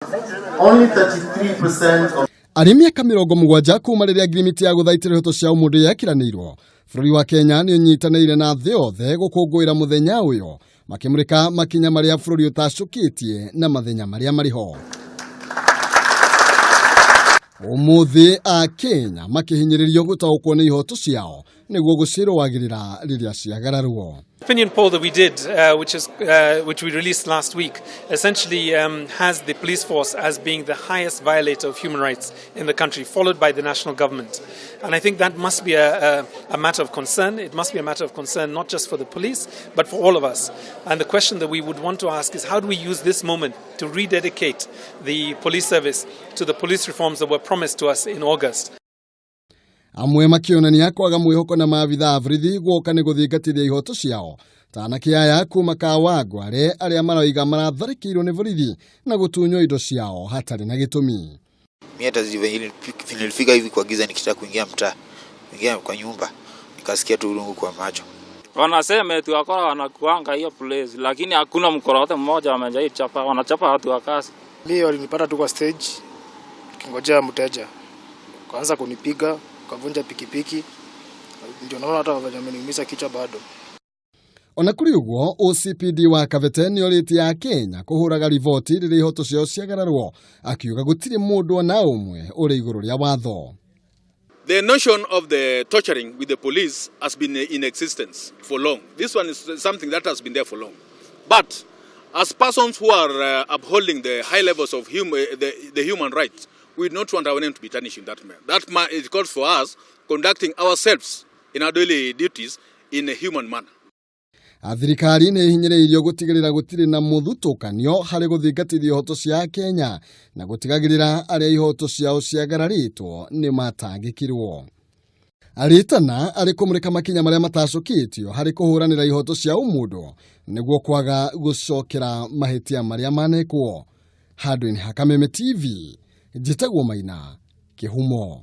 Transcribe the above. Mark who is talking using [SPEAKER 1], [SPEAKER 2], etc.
[SPEAKER 1] Only 33% of
[SPEAKER 2] Arĩ mĩaka 70 kuma rĩrĩa ngirimiti ya gũthaitĩra ihoto cia ũmũndũ yekiranĩirwo, bũrũri wa Kenya nĩ ũnyitanĩire na thĩ yothe gũkũngũĩra mũthenya ũyũ, makĩmũrĩka makinya marĩa bũrũri ũtacũkĩtie na mathenya marĩa marĩ ho. Ũmũthĩ a Kenya makĩhinyĩrĩrio gũtaũkwo nĩ ihoto ciao nĩguo gũcirũagĩrĩra rĩrĩa ciagararwo.
[SPEAKER 3] Opinion poll that we did, which we released last week, essentially has the police force as being the highest violator of human rights in the country, followed by the national government. And I think that must be a matter of concern. It must be a matter of concern not just for the police, but for all of us. And the question that we would want to ask is, how do we use this moment to rededicate the police service to the police reforms that were promised to us in August?
[SPEAKER 2] Amwe makĩonania kwaga mwĩhoko na maabitha a borithi guoka nĩ gũthingatithia ihoto ciao, ta anake aya kuma Kawangware arĩa maroiga maratharĩkĩirwo nĩ borithi na gũtunywo indo ciao hatarĩ na gĩtũmi.
[SPEAKER 4] Mi hata nilifika hivi kwa giza nikitaka kuingia mtaa, kuingia kwa nyumba, nikasikia tu rungu kwa macho.
[SPEAKER 5] Wanasema eti wakora wanakuanga hiyo place, lakini hakuna mkora wote mmoja wamejai chapa, wanachapa watu wa kazi.
[SPEAKER 6] Mi walinipata tu kwa stage kingojea mteja, kaanza kunipiga, kavunja pikipiki, ndio naona hata venye wameniumiza kichwa bado.
[SPEAKER 2] Ona kũrĩ ũguo, OCPD wa Kabete nĩ orĩtie Akenya kũhũraga riboti rĩrĩa ihoto ciao ciagararwo, akiuga gũtirĩ mũndũ ona ũmwe ũrĩ igũrũ rĩa watho.
[SPEAKER 7] The notion of the torturing with the police has been in existence for long. This one is something that has been there for long. But as persons who are upholding the high levels of the human rights, we do not want our name to be tarnished in that manner. That it calls for us conducting ourselves in our daily duties in a human manner.
[SPEAKER 2] Thirikari nĩ ĩhinyĩrĩirio gũtigĩrĩra gũtirĩ na mũthutũkanio harĩ gũthingatithia ihoto cia Kenya na gũtigagĩrĩra arĩa ihoto ciao ciagararĩtwo nĩ matangĩkirwo. Arĩtana arĩ kũmũrĩka makinya marĩa matacũkĩtio harĩ kũhũranĩra ihoto cia ũmũndũ nĩguo kwaga gũcokera mahĩtia marĩa manekwo. Handũ-inĩ ha Kameme TV, njĩtagwo Maina Kĩhumo.